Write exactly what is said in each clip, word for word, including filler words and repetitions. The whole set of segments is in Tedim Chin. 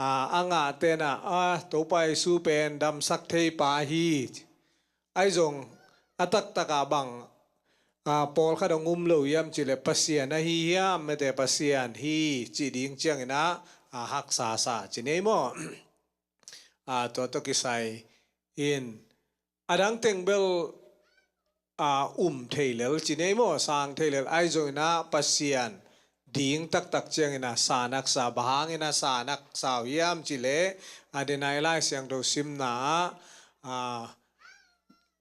a, a ngahte in ah, a, Topa Jesu pen damsak thei pa hi. Ahi zong a taktak ah bang, a, pawlkhat hong um lo hiam cih leh Pasian ahi hiam, mete, Pasian hi cih ding ciangin ah, a, haksa sa ci ni ei maw. A, tua tawh kisai in a dang teng bel, a, um thei lel ci ni ei maw, sang thei lel. Ahi zongin ah Pasian ding taktak ciangin ah sanaksa, bang hangin ah sanaksa uh hiam cih leh, a, den a i Lai Siangtho simna ah, a,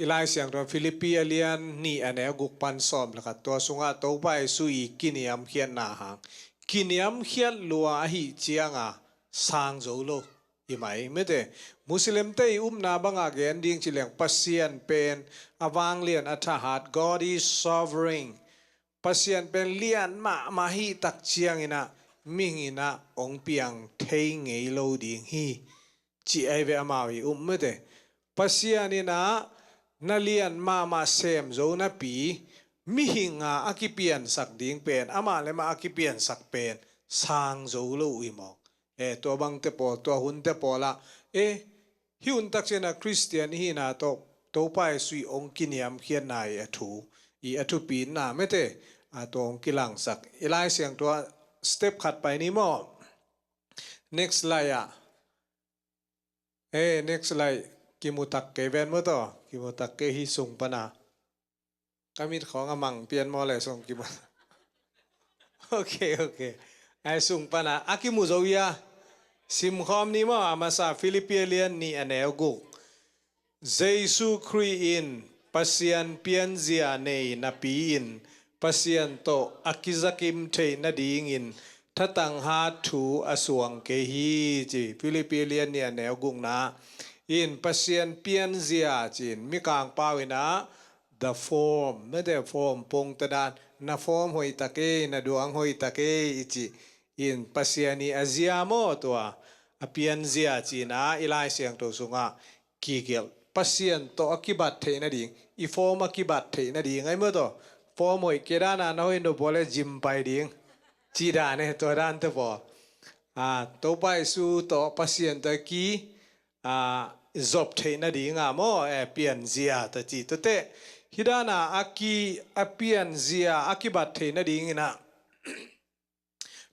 i Lai Siangtho Philippi a lian nih a neu guk pan sawm le khat, tua sungah Topa Jesu i kiniamkhiatna hang, kiniamkhiat lua ahih ciangin sang zo lo hi mai, mete. Muslimte i upna bangah gen ding ci leng Pasian pen a vanglian, a thahat, God is sovereign. Pasian pen lian mahmah ahih tak ciangin ah mihing in ah hong piang thei ngei lo ding hi, ci ahi ve amau i up, mete. Pasian in ah na lian mahmah sem zo napi, mihing a, a kipiansak ding pen, amah le amah a kipiansak pen sang zo lo uh hi mawk. E, tua bangte pawl, tua hunte pawl ah, e, hih hun tak ciangin ah Khristian i hihna tawh Topa Jesu i hong kiniamkhiatna i a thu, i a thupina, mete, a, tua hong kilangsak. I Lai Siangtho ah step khat pai ni maw. Next slide ah. E, next slide. Kimu tak kei ven maw tawh. Kimu tak kei hi sung pan ah. Ka mit khawng a mang pian maw le sung kimu. Ok, ok. Ai sung pan ah. A kimu zo ia. Simkhawm ni maw, a masa Philippi a lian nih a neu guk. Jesu Khrih in Pasian pianzia nei napi-in Pasian tawh a kizakim theih nadingin thatang hat thu a suang kei hi, ci. Philippi lian nih a neu gukna in Pasian pianzia ci-in Mikang pau in ah the form, mete, form pongte dan, na form hoih tak ei, na duang hoih tak ei i ci. In Pasian i a zia maw tua, a pianzia ci-in ah i Lai Siangtho sungah kigelh. Pasian tawh a kibat theih nading, i form a kibat theih nading ahi maw tawh. Form hoih kei dan a na hoih nop uh leh gym pai ding, cih dan e, tua dante pawl. A, Topa Jesu tawh Pasian tawh a ki, a, zop theih nading a maw, e, pianzia tawh ci. Tuate hih dan a a ki, a pianzia a kibat theih nadingin ah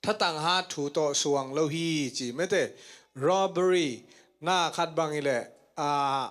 thatang hat thu tawh suang lo hi, ci, mete. Robbery, na khat bang hi leh, a,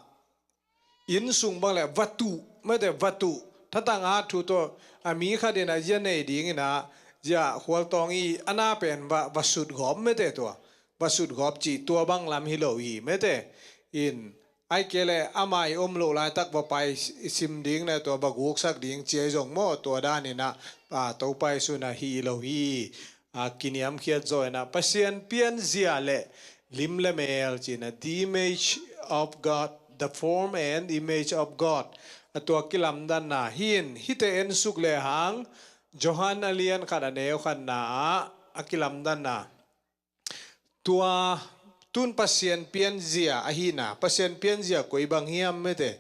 inn sung bang leh va tuh, mete, va tuh. Thatang hat thu tawh a mi khat in ah zia nei dingin ah, zia khualtawng i a na pen va, va sut gawp, mete, tua. Va sut gawp cih tua bang lam hi lo hi, mete. In, ahih kei leh amah i om loh laitak va pai sim ding le tua va guksak ding ci ahi zong maw, tua danin ah, a, Topa Jesu in ah hi lo hi. A, kiniamkhiat zaw in ah Pasian pianzia le lim le mel ci-in ah, the image of God, the form and image of God. A, tua kilamdanna hi in, hihte en suk lehang Johan a lian khat a neu khatna ah a kilamdanna. Tua tun Pasian pianzia ahihna, Pasian pianzia koi bang hiam, mete.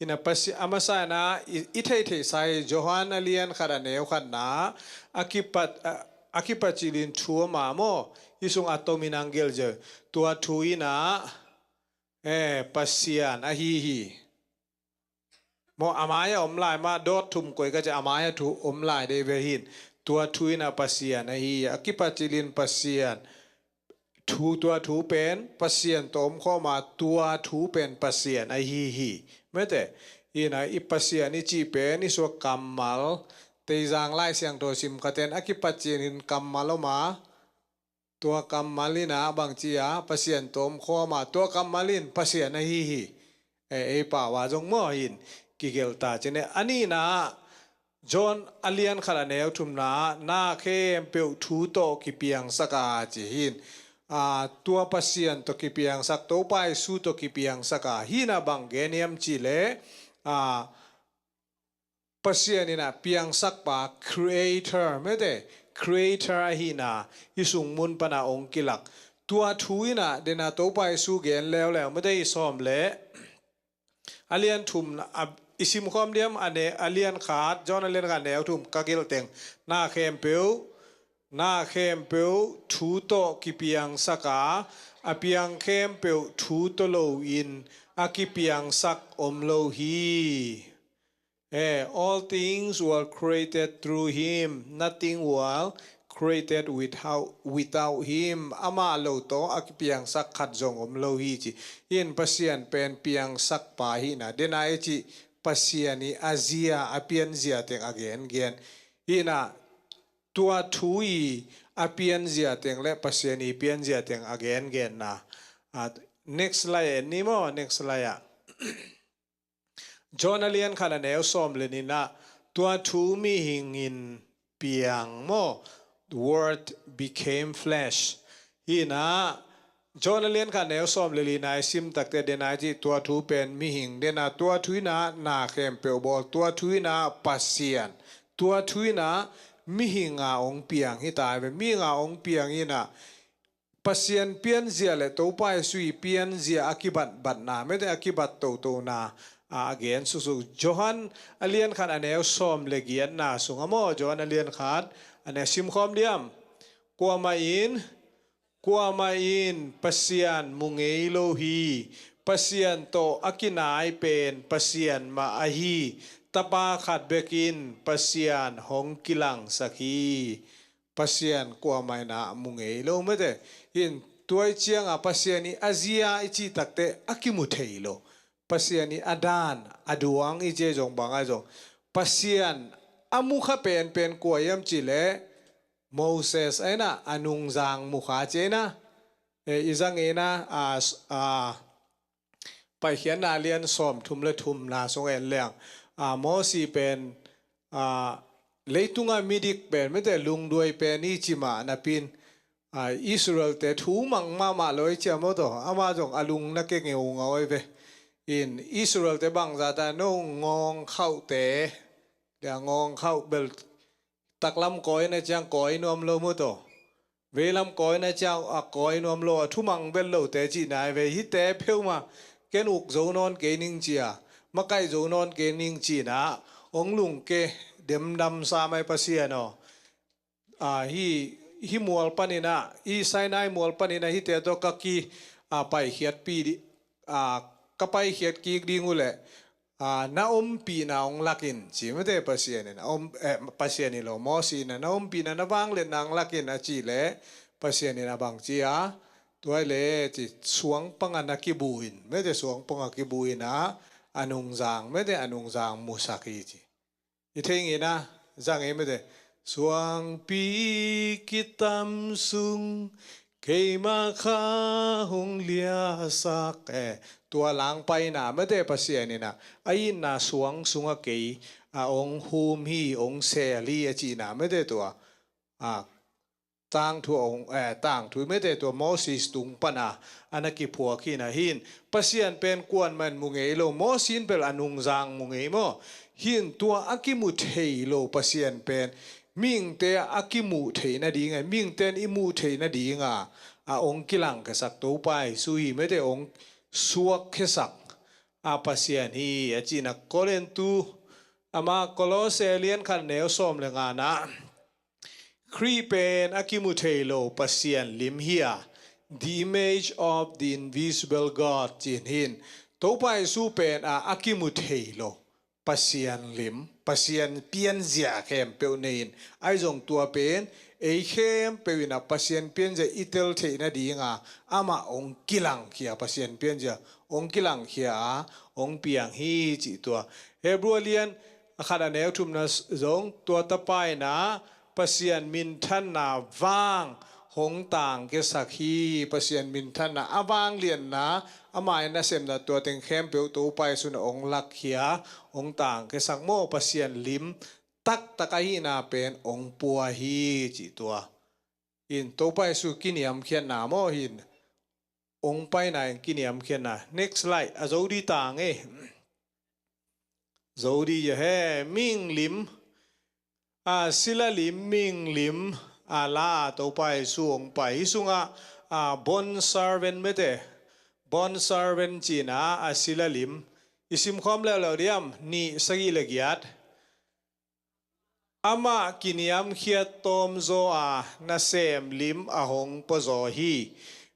In ah Pasi-, a masa in ah i, i theihtheihsa hi, Johan a lian khat a neu khatna, a kipat, a, a kipacilin thu a om a maw, hih sung a tomin hong gelh ziau. Tua thu in ah, e, Pasian ahi hi. Maw, a mai-ah om lai mah, dawt thum koih ka ci, a mai-ah thu om lai dei ve hi in. Tua thu in ah Pasian ahi hi, a kipacilin Pasian. Thu, tua thu pen Pasian tawh om khawm a, tua thu pen Pasian ahi hi. Mete, in ah i Pasian i cih pen i suak kammal, Teizang Lai Siangtho sim khaten a kipacilin kammal om a, tua kammal in ah bangci a, Pasian tawh om khawm a, tua kammal in Pasian ahi hi. E, ei pau a zong maw hi in, kigelh ta ci-in e. A nihna, John a lian khat a neu thumna, na khempeuh thu tawh kipiangsak a ci hi in. A, tua Pasian tawh kipiangsak, Topa Jesu tawh kipiangsak a, hih in ah bang gen hiam cih leh, a, Pasian in ah piangsakpa, creator, mete, creator ahihna, i sung mun pan ah hong kilak. Tua thu in ah, den a Topa Jesu gen leuleu, mete, i sawm le, a lian thum, a, i simkhawm diam, a ne, a lian khat, John a lian khat neu thum, ka gelh teng, na khempeuh, na khempeuh thu tawh kipiangsak a, a piang khempeuh thu tawh loin a kipiangsak om lo hi. Eh, all things were created through him. Nothing was created without, without him. Amah lo tawh a kipiangsak khat zong om lo hi ci. In Pasian pen piangsak pa hi na. Dena i ci Pasian i a zia, a pianzia teng a gengen. Hi na, tua thu i a pianzia teng le Pasian i pianzia teng a gengen na. Ah, next slide en ni maw, next slide ah. John a lian khat a neu sawm le nihna, tua thu mihing in piang maw, word became flesh. Hi na, John a lian khat a neu sawm le lina i sim takte dena i ci tua thu pen mihing dena tua thu ina na khempeuh bawl tua thu ina Pasian. Tua thu ina mihing a ong piang hi ta ve, mihing a ong piang ina Pasian pianzia le Topa Jesu i pianzia a kibatbatna, mete a kibat totona, a, a gen suksuk. Johan a lian khat a neu sawm le giatna sunga maw, Johan a lian khat a neu simkhawm diam. Kuamah in, kuamah in Pasian mu ngei lo hi. Pasian tawh a kinai pen Pasian mah ahi. Tapa khat bekin Pasian hong kilangsak hi. Pasian kuamah ina mu ngei lo mete. In tua i cianga Pasian i a zia i ci takte a kimu thei lo. Pasian i a dan, a duang i ci zong bang a zong. Pasian a mu kha penpen kua hiam ci le Moses a ina a nungzang mu kha ci ina. E, i zang ina a, a Paikhiatna lian sawm thum le thumna sung en leng, a, Mosi pen, a, leitunga midik pen, mete lungduai pen i ci mah napin, a, Israel te thu mang mahmah lo i ci a maw taw, ama zong a lung na ke ngeungau ai ve. In Israel te bangzah ta no ngawng khauhte, dia ngawng khauh bel taklam kawi na ciang kawi nuam lo maw taw. Veilam kawi na ciang a kawi nuam lo a thumang bel lote cihna ai ve. Hihte pheuma ken uk zo nawn kei ning cia, makaih zo nawn kei ning cihna ong lungke demdam sa mai Pasian aw. A, hi, hi mual panina, hi Sinai mual panina hihte tawh ka ki, a, paikhiatpi di, a, ka paikhiat kik ding uh leh, a, na ompihna ong lakin ci mete Pasian in, a om, eh, Pasian in lo, Mosi in na ompihna na vangliatna ong lakin a ci leh Pasian in a bang ci a, tua i le ci suang panga na kibu in, mete suang panga kibu in a, a nungzang, mete a nungzang musak hi ci. I thei ngei na, zang ei mete suangpi kitam sung keima kha hong liasak e. Tua langpaina mete Pasian in a, a itna suang sunga kei a ong hum hi, ong sel hi a cihna mete tua. A, tangthu a ong, eh, tangthu mete tua Moses tung pana a na kiphuak hi na hin. Pasian pen kuan man mu ngei lo, Moses in bel a nungzang mu ngei maw. Hin tua a kimu thei lo Pasian pen mihingte a kimuh theih nading a, mihingte in i muh theih nadinga a ong kilangkhiasak Topa Jesu hi mete, ong suakkhiasak a Pasian hi a cihna Korintu, ama Kolose lian khat neu sawm le ngana, Khrih pen a kimu thei lo Pasian lim hi a, the image of the invisible God cin hin. Topa Jesu pen a a kimu thei lo Pasian lim, Pasian pianzia khempeuh nei in, ahi zong tua pen ei khempeuh in a Pasian pianzia i tel theih nadinga amah ong kilangkhia, Pasian pianzia ong kilangkhia a ong piang hi cih tua. Hebru a lian a khat a neu thumna zong tua tapa in a Pasian minthanna vang hong tangkhiasak hi. Pasian minthanna a vangliatna, ama in a semna tua teng khempeuh Topa Jesu in a ong lakkhia, ong tangkhiasak maw, Pasian lim taktak ahihna pen ong pua hi cih tua. In Topa Jesu kiniamkhiatna maw hin, ong paina in kiniamkhiatna. Next slide, a zo di tang e. Zo di ya he, mihing lim, a, sila lim, mihing lim, a, la a Topa Jesu ong pai. Hi sungah, a, bond servant mete, bond servant cihna, a, sila lim. I simkhawm leuleu diam, nih, sagih le giat. Amah kiniamkhiat tawmzaw a nasem lim a hong puazaw hi.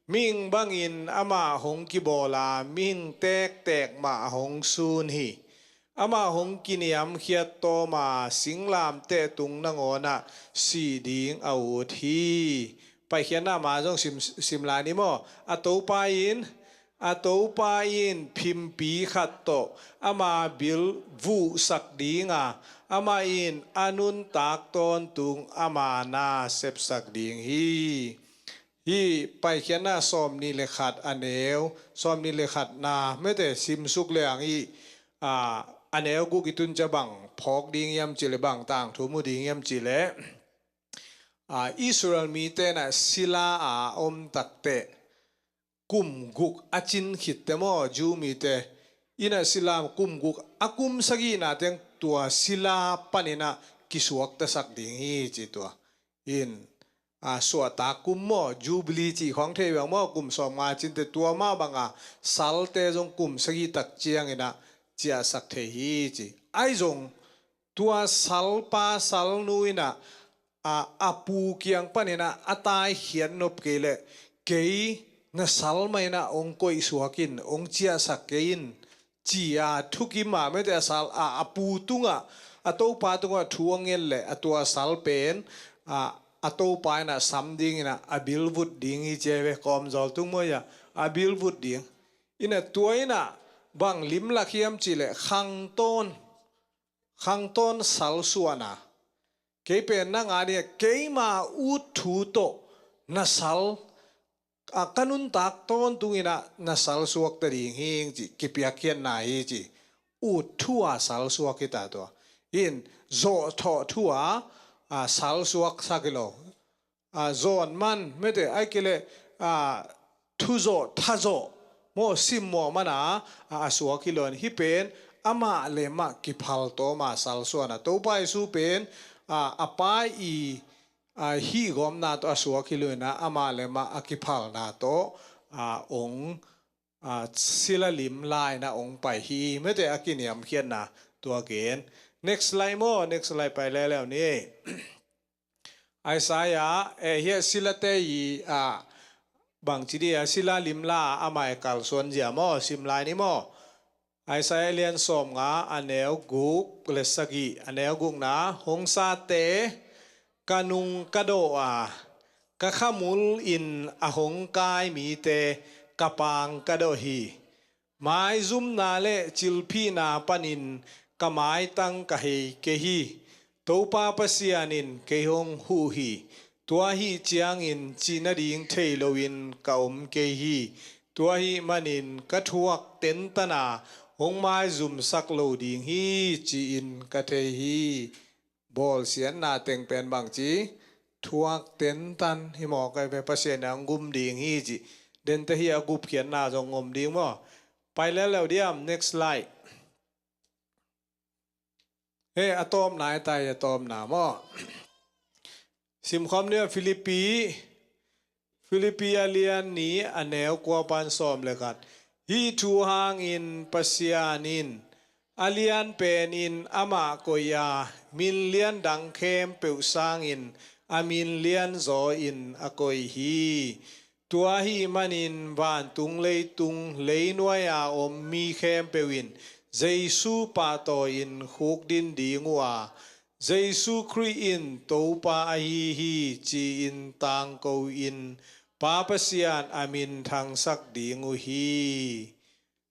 Mihing bangin amah hong kibawl a, mihing tektek mah hong sun hi. Amah hong kiniamkhiat tawm a, singlamteh tung nangawnah sih ding a ut hi. Paikhiatna mah zong sim, sim lai ni maw? A Topa in, a Topa in phimpi khat tawh ama bil vuhsak ding a, amah in a nuntak tawntung ama na sepsak ding hi. Hih Paikhiatna sawmnih le khat a neu, sawmnih le khatna mete simsuk le ang hih, a, a neu guk i tun ciang bang phawk ding hiam cih leh, bang tangthu mu ding hiam cih leh, a, Israel mite na sila a om takteh kum guk a cin khitte maw, Jew mite in a sila kum guk, a kum sagihna teng tua sila panin a kisuaktasak ding hi ci tua. In, a, suahtak kum maw, Jubilee cih khawng thei bang maw, kum sawmnga cinte tua mah banga salte zong kum sagih tak ciangin a ciahsak thei hi ci. Ahi zong tua salpa salnu in a, a, a pu kiang panin a, a taikhiat nop kei leh, kei na sal mah in a hong koihsuak in, hong ciahsak kei in, ci a thukim a mete a sal a, a pu tungah, a topa tungah thu a nget leh a tua sal pen, a, a topa in a sam dingin a, a bil vut ding hi ci a ve, kawmzawl tung maw a, a bil vut ding. In a tua in a bang limlak hiam cih leh khangtawn, khangtawn sal suahna. Kei pen nang a ding a, keima ut thu tawh na sal, a, ka nuntak tawntung in a na sal suakta ding hi ing ci, kipiakkhiatna hi ci. Ut thu a sal suak hi ta tua. In zawhthawh thu a, a, sal suaksak hi lo. A, zawn man mete, ahih kei leh, a, thuzawh, thazawh maw, simmawh man a, a, a suak hi lo in, hih pen amah le amah kiphal tawm a sal suahna. Topa Jesu pen, a, a Pa i, a, hihgawmna tawh a suak hi lo in a, amah le amah a kiphalna tawh, a, hong, a, sila limla in a hong pai hi mete, a kiniamkhiatna tua gen. Next slide maw, next slide pai leuleu ni. Isaiah, eh, hiah silate i, a, bangci dih a, sila limla a mai kalsuan zia maw, sim lai ni maw? Isaiah lian sawmnga a neu guk le sagih, a neu gukna, hong sate ka nung ka dawh a, ka khamul in a hong kai mite ka pang ka dawh hi. Maizumna le cilphihna panin ka maitang ka hei kei hi. Topa Pasian in kei hong huh hi. Tua ahih ciangin cih nading thei loin ka om kei hi. Tua ahih manin ka thuak tentan a, hong maizumsak lo ding hi, ci-in ka thei hi. Bawlsiatna teng pen bangci, thuak tentan hi maw, kai ve, Pasian in hong gum ding hi ci. Dente hi a gupkhiatna zong om ding maw? Pai leuleu diam, next slide. He, a tawpna hi ta hi, a tawpna maw? Simkhawm ni a, Philippi, Philippi a lian nih a neu kua pan sawm le khat. Hih thu hangin Pasian in a lian penin amah koih a, min lian dang khempeuh sangin a min lian zaw in a koih hi. Tua ahih manin vantung leitung, leinuai a om mi khempeuh in Jesu pahtawi in khukdin ding uh a, Jesu Khrih in Topa ahi hi, ci-in tangko in Pa Pasian a min thangsak ding uh hi.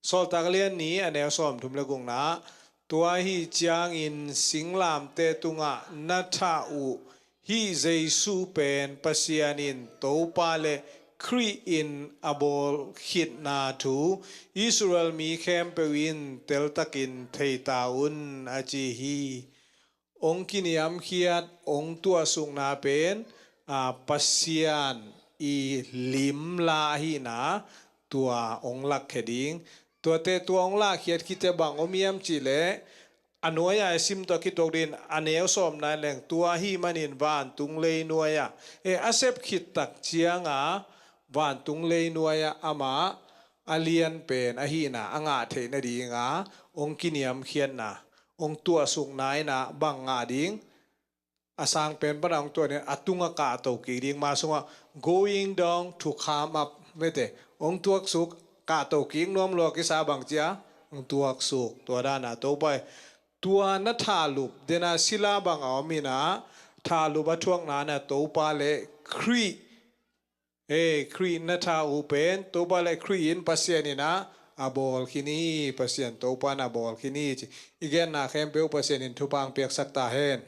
Sawltak lian nih a neu sawmthum le gukna. Tua ahih ciangin singlamteh tungah na thah uh hih Jesu pen Pasian in Topa le Khrih in a bawl khitna thu Israel mi khempeuh in teltakin thei ta un, a ci hi. Hong kiniamkhiat, hong tuahsukna pen, a, Pasian i limla ahihna tua hong lakkhia ding. Tuate tua hong lakkhiat khitte bang om hiam cihleh, a nuai-a i sim tawh a kituak dingin a neu sawmna leng, tua ahih manin vantung leinuai-ah, e, a sep khit tak cianga vantung leinuai-ah amah a lian pen ahihna a ngah theih nadinga hong kiniamkhiatna, hong tuahsukna in a bang ngah ding, a sang pen pana hong tuah ding, a tunga kahto kik ding, ma sungah going down to come up, mete, hong tuaksuk, kahto kik nuam lua kisa bang cia, hong tuaksuk. Tua dana Topa i, tua na thalup dena sila bang a om ina, thalup a thuakna na Topa le Khrih, e, Khrih na tha uh pen Topa le Khrih in Pasian ina a bawl khin hi, Pasian Topa na bawl khin hi ci. I genna khempeuh Pasian in thupha piaksak ta hen.